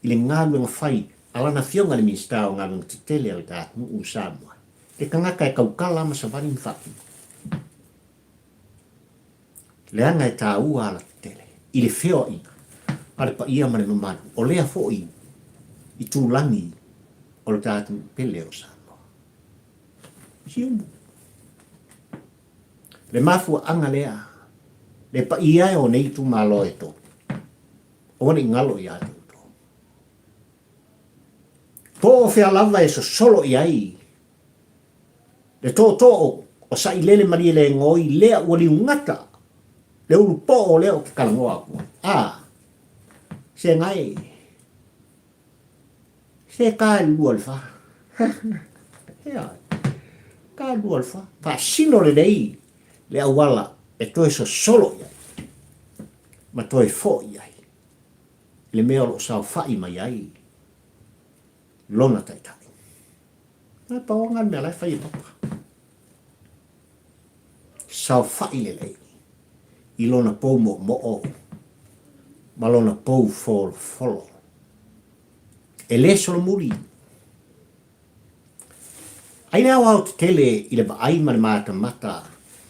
i le galuega fai a lana afioga i le Minisita o Galuega Tetele a le ta atunuu o Samoa, le tagata e tautala ma savali ma faatino. Leaga e taua alatetele i le feoaiga a le paia ma le mamalu o lea foi itulagi o le ta atunuu pele o Samoa. Siumu. Le mafuaaga lea, le paia e o nei itumalo e to, aua ne i galo ia te outou. Po o fea lava e sosolo i ai le tootoo o Sailele Malielegaoi lea ua liugata le ulupoo lea ou te talanoa atu ai. A, se gae, se ta e le lua i le fa. Ea, ta e le lua i le fa. Faasino lelei le auala e toe sosolo i ai ma toe foi i ai i le mea o lo o saofai mai ai lona taitai. Na pau lava le mea la e fai e Papa. Saofai lelei i lona pou moomoo ma lona pou folofolo. E le solomuli. Ai le aoaotetele i le vaai ma le matamata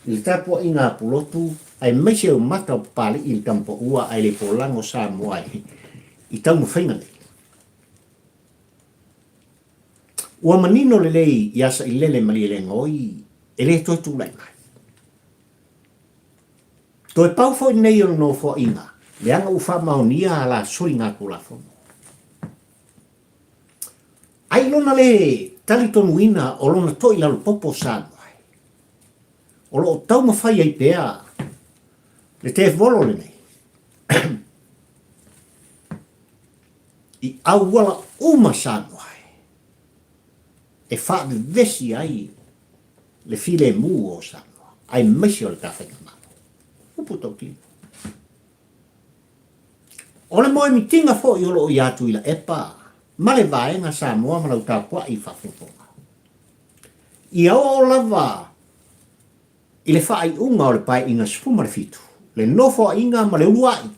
i le tapuaiga a Pulotu aemaise o mata o Papalii i le Tamapaua ae le polago Samoa i taumafaiga nei. Ua manino lelei iā Sailele Malielegaoi e le toe tulai mai. Toe pau foi lenei o le Nofoaiga leaga ua faamaonia a la soligatulafono. Ai lona le talitonuina o lona toilalopopo Samoa o lo o taumafai ai pea le tevolo lenei i auala uma Samoa e faavevesi ai le filemu o Samoa aemaise o le ta faigamalo. Upu tautino. O le moemitiga foi o lo o iā Tuilaepa ma le Vaega Samoa ma lau tapuai faafogafoga. Ia oo lava i le faaiuga o le Paeaiga 17, le Nofoaiga ma le Uluai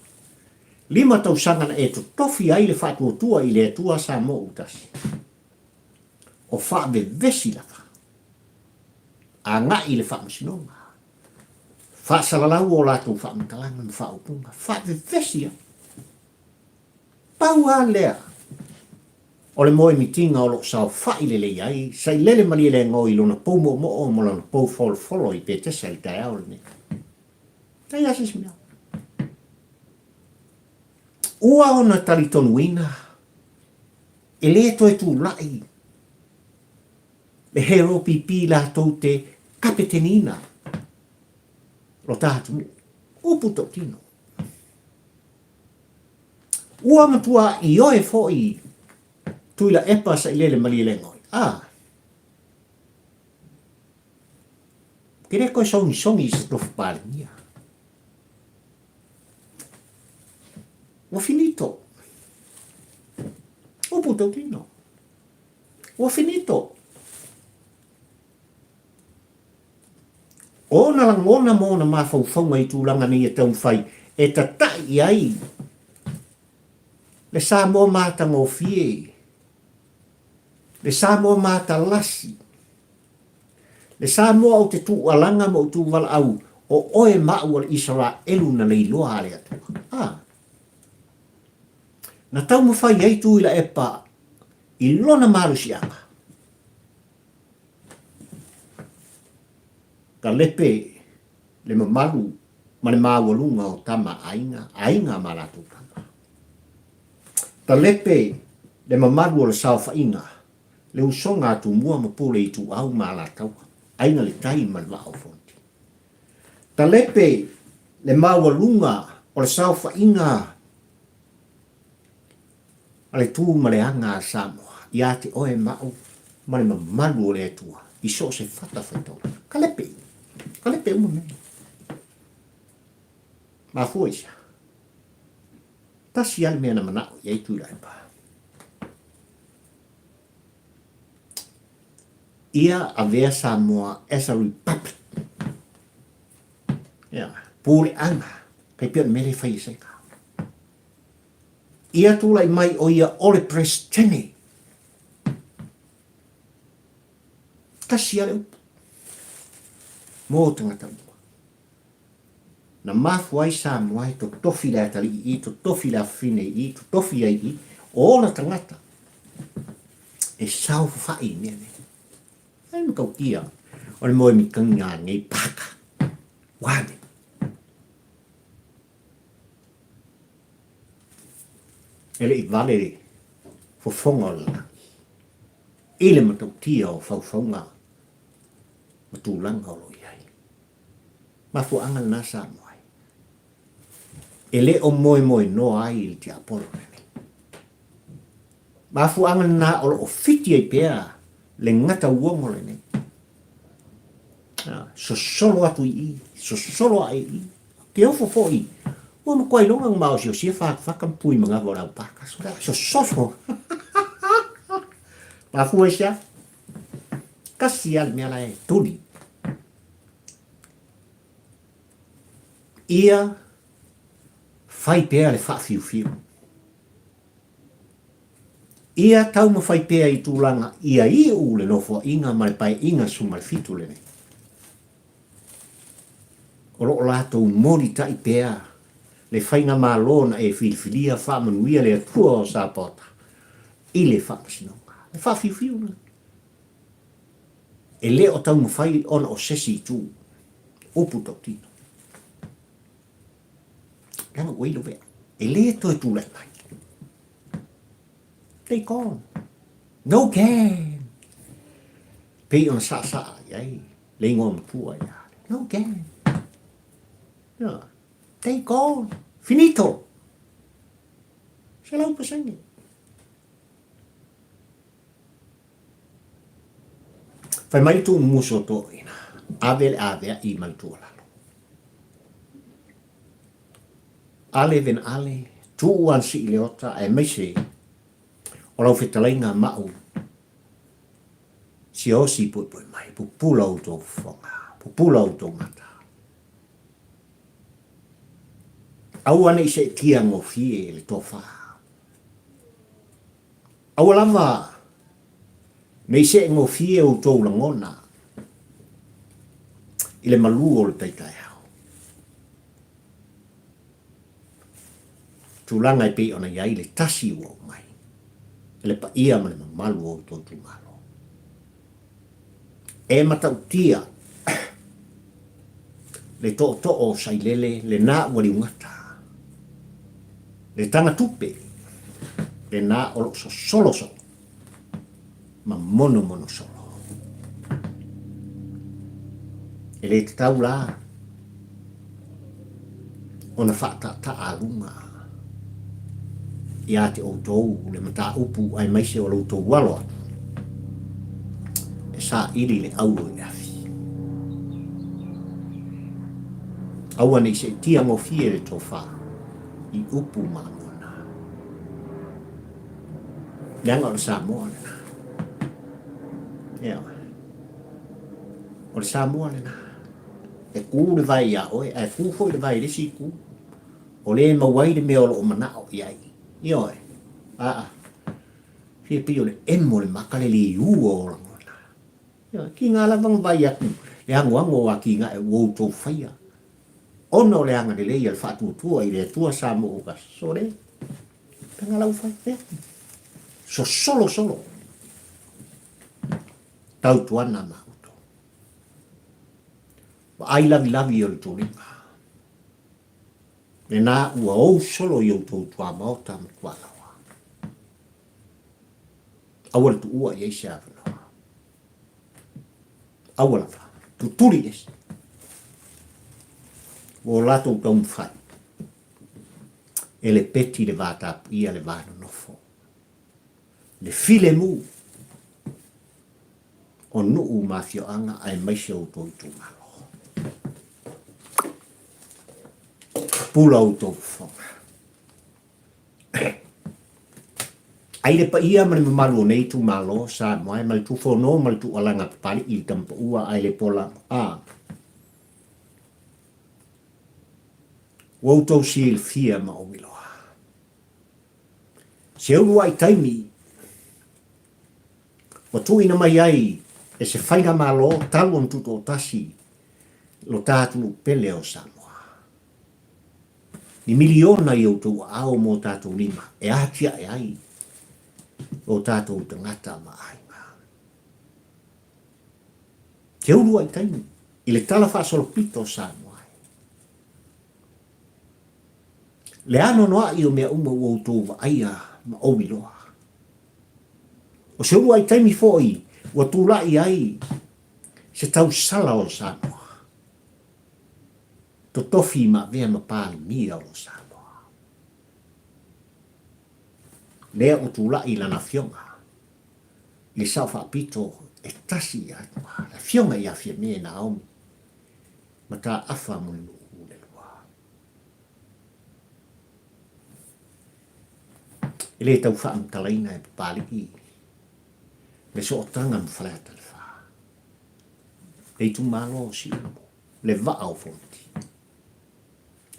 lima tausaga na e totofi ai le faatuatua i le Atua Samoa ua tasi. O faavevesi lava. Agai i le Faamasinoga. Faasalalau o latou faamatalaga ma faaupuga. Faavevesi ai. Pau lava lea o le moemitiga o lo o saofai lelei ai Sailele Malielegaoi i lona pou moomoo ma lona pou folofolo i Petesa i le taeao lenei. Leai lava se isi mea. Ua ona talitonuina e le toe tulai le HLPP latou te kapeteniina lo ta atunuu. Upu tautino. Ua matua ioe foi Tuilaepa Sailele Malielegaoi. A! Ke le koe sogisogi i se tofu Palemia. Ua finito. Upu tautino. Ua finito. Ona lagona ma ona mafaufauga i tulaga nei e taumafai e tata'i i ai le Samoa matagofie, le Samoa matalasi, le Samoa ou te tuualaga ma ou tuuvalaau, o oe ma au o le Isaraelu na leiloa a le Atua. A! Na taumafai ai Tuilaepa i lona malosiaga. Kalepe le mamalu ma le maualuga o tama aiga, aiga ma latou tama. Kalepe le mamalu o le saofaiga, le usoga a Tumua ma Pule Ituau ma Alataua, aiga le tai ma le vaa o Fonoti. Kalepe le maualuga o le saofaiga a le tu ma le aga a Samoa ia te oe ma au ma le mamalu o le Atua i so o se fata faitaulaga. Kalepe, kalepe uma mea. Mafua i sea. Tasi lava le mea na manao i ai Tuilaepa. Ia avea Samoa as a republic. Ia, puleaga, kai pei o le mea lea e fai e Saina. Ia tulai mai o ia o le Peresetene. Tasi lava le upu mō tagata uma. Na mafua ai Samoa e totofi le atalii i, totofi le afafine i, totofi ai i, o ona tagata e saofafai i mea nei. Ai matautia o le moemitagiga a nei paka. Ua ane? E le i vale le fofoga o le lalagi i le matautia o faufauga ma tulaga o lo o i ai. Mafuaaga lena Samoa ai. E le o moemoenoa ai le tiapolo lenei. Mafuaaga lena o lo o fiti ai pea le gatauogo lenei. Sosolo atu i i, sosolo ae i i. Ke ofo foi, ua matua iloga na maosiosia whakawhaka ma pui mangawa o le au pākaso. Sosolo. Mafua i sea. Kasi a le mea la e tuli. Ia fai pea le whawhiuwhiu. Ia taumafai pea i tulaga ia iu le nofoaiga ma le paeaiga 17 lenei. O lo o latou molitai pea le faigamalo na e filifilia faamanuia le Atua o Sapaota i le faamasinoga. Le faafiufiu lena. E le o taumafai ona o sesi itu, upu tautino. Leaga ua ilovea. E le toe tulai mai. They gone. No can. Pei ona saasaa i ai le igoa matua ia Ale. No can. Yeah. They gone. Finito. 100%. Fai mai le tuumusu o toeaiina, ave le aveai ma le tuualalo. Ale vena ale, tuu ana sii le ota aemaise o lau fetalaiga ma'u siaosi puepue mai, pupula outou fofoga, pupula outou mata. Aua ne i seetia gofie le tofa. Aua lava ne i seegofie outou lagona i le malu o le tai taeao. Tulaga e pei ona i ai le tasi ua oo mai e le paia ma le mamalu o outou itumalo. E matautia le tootoo o Sailele lena ua liugata, le tagatupe lena o lo o sosolo solo ma monomono solo. E le tatau la ona faataataaluga ia te outou le mataupu aemaise o lo outou alo atu e saili le auro i le afi. Aua ne i seetia gofie le tofa i upu ma lagona. Leaga o le Samoa lena. Ioe. O le Samoa lena. E kū le vae iā oe, ae kū foi le vae i le isi itu. O le maua ai le mea o lo o manao i ai. Ioe. Aa. Fia pei o le emo le maka le liua o lagona. Ioe. Ki ngā lava nga vai atu le agoago o atinae ua outou faia. Ona o le agalelei a le faatuatua i le Atua Samoa ua sole. Pega lau fai. Ea. Sosolo solo. Tautuana ma outou. Vaai lavilavi o le tuliga. Lena ua ou solo i outou tuamaota ma tualaoa. Aua le tuua i ai se avanoa. Aua lava, tutuli ese. Ua o latou taumafai e le peti le va tapuia le va nonofo. Le filemu o nuu ma afioaga aemaise o outou itumalo. Pula outou fofoga. Ai le paia ma le mamalu o nei itumalo, Samoa e ma le Tufono ma le Tuualaga Papali'i i le Tamapaua ae le Pola a Ua outou silafia ma ou iloa. Se uluai taimi ua tuuina mai ai e se faigamalo talu ona tutoatasi lo ta atunuu pele o Samoa. Ni miliona i outou aao mo tatou lima e atiae ai o tatou tagata ma aiga. Te uluai taimi i le tala faasolopito o Samoa. Le anoanoai o mea uma ua outou vaaia ma ou iloa. O se uluai taimi foi ua tulai ai se tausala o Samoa, totofi ma avea ma Palemia o Samoa. Lea ua tulai lana afioga i le Sao Faapito e tasi ia Atua, le afioga ia Fiame Naomi Mataafa Mulinuu le Lua. E le tau faamatalaina e Papalii le sootaga ma Faleata le Fa, le itumalo o Siumu, le vaa o Fonoti.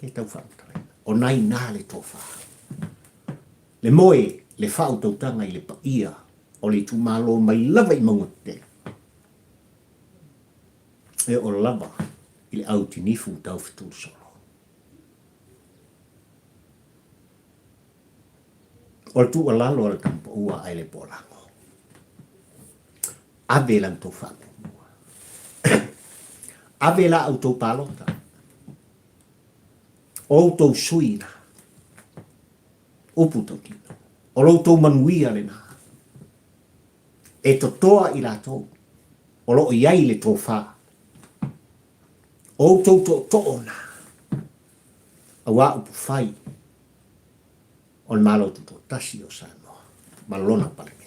E le tau faamatalaina. O na ina le tofa. Le moe, le faautautaga i le paia o le itumalo mai lava i mauga tetele. E oo lava i le au tinifu tau fetulusolo. O le tuualalo a le Tamapaua ae le Poolago, ave la outou faamuamua. Ave la outou palota. O outou sui na. Upu tautino. O lo outou manuia lena. E totoa i latou o lo o i ai le tofa. O outou tootoo na. Aua upu fai o le Malo Tutoatasi o Samoa ma lona Palemene.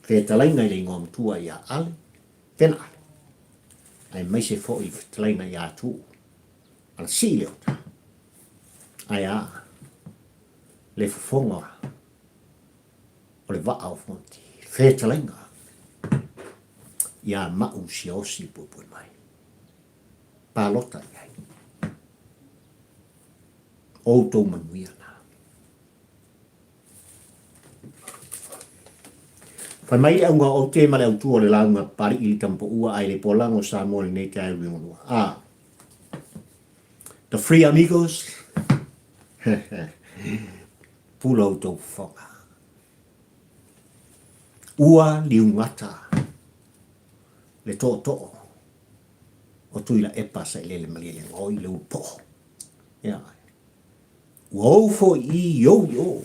Fetalaiga i le igoa matua ia Ale, Fena Ale, aemaise foi fetalaiga ia Tuu, Alasii Leota, ae a le fofoga o le vaa o Fonoti, fetalaiga ia Ma'u Siaosi Puepuemai. Palota i ai. Outou manuia na. Fai mai le auga o aute ma le autu o le lauga Papali'i i Tamapaua ae le Polago o Samoa i lenei taeao liugalua. A. The Free Amigos. Pula outou fofoga. Ua liugata le tootoo o Tuilaepa Sailele Malielegaoi le ulupo'o. Ia. Ua ou foi i ou i o,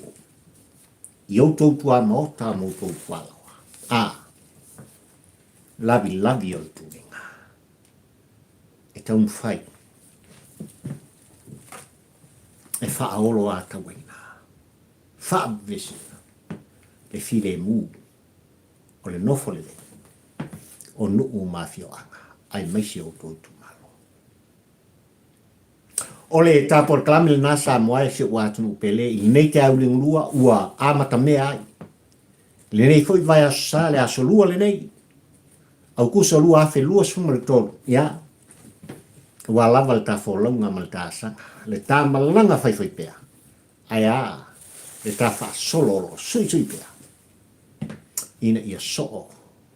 i outou tuamaota ma outou tualaoa. A, lavilavi o le tuliga e taumafai e faaolo atauaina, faavevesina le filemu o le nofo lelei o nuu ma afioaga aemaise outou itumalo. O le ta polokalame lena Samoa e si ou atunuu pele i lenei taeao liugalua ua amatamea ai. I lenei foi vaiaso sa le aso lua lenei, Aukuso 2023, ia, ua lava le ta folauga ma le ta asaga, le ta malaga faifaipea, ae a le ta faasolo o lo o suisui pea, ina ia soo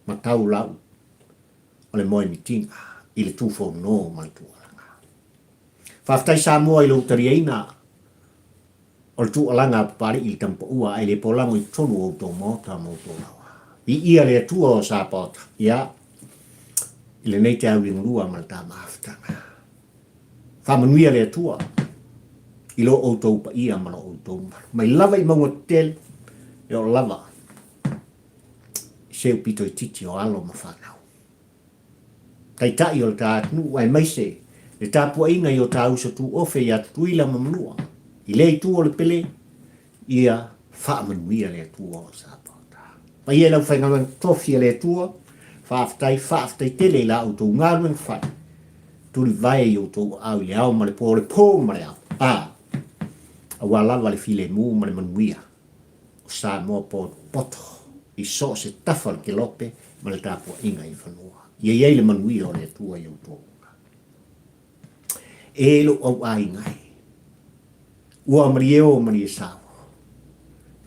ma tau lau o le moemitiga i le tufono ma le tuualaga. Faafetai Samoa i lou taliaina o le tuualaga a Papali'i i le Tamapaua ae le polago i totonu o outou maota ma outou laoa. Viia le Atua o Sapaota, ia, i lenei taeao liugalua ma le ta mafutaga. Faamanuia le Atua i lo outou paia ma lo outou mamalu. Mai lava i mauga tetele, e oo lava i se upito itiiti o alo ma fanau. Taitai o le ta atunuu aemaise le tapuaiga i o ta uso tuofe ia Tutuila ma Manua i lea itu o le pele, ia faamanuia le Atua o Sapaota. Paia i le aufaigaluega tofi a le Atua, faafetai, faafetai tele i la outou galuega fai. Tulivae i outou aao i le ao ma le po, le po ma le ao. A, aua lava le filemu ma le manuia. o Samoa potopoto i so o se tafa o le kelope ma le tapuaiga i fanua. Ia i ai le manuia o le Atua i outou uma. E lou au aiga e, ua malie o malie sao.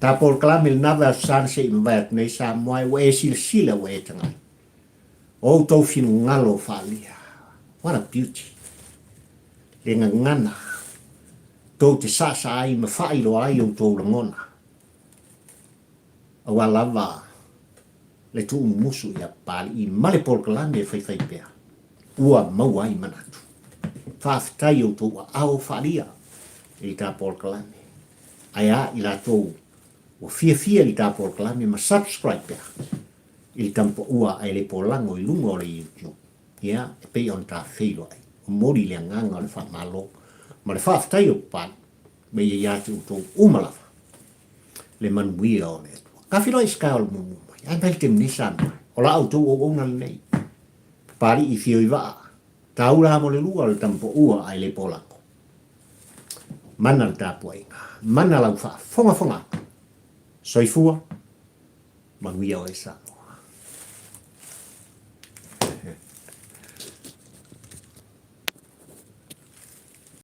Ta polokalame lena vaiaso sa na se i mavae atu nei Samoa e, ua e silasila ua e tagai. O outou finagalo faaalia. What a beauty. Le gagana tou te saasaa ai ma faailoa ai outou lagona, aua lava le tuumumusu ia Papali'i ma le polokalame e faifai pea, ua maua ai manatu. Faafetai i outou aao faalia. I le ta polokalame. Ae a i latou ua fiafia i le ta polokalame ma subscribe pea i le tamapaua ae le polago i luga o le YouTube. Ia, e pei ona ta feiloai. Momoli le agaga o le faamalo ma le faafetai o Papalii ma ia ia te outou uma lava le manuia o le Atua. Ka feiloai i se taeao o le muamua mai. Ae mai le taimi nei Samoa. O la outou auauna lenei. Papalii i fio i vaa. Taula mo le lua o le tamapaua ae le polago. Mana le tapuaiga. Mana lau faafogafoga. Soifua. Manuia oe Samoa.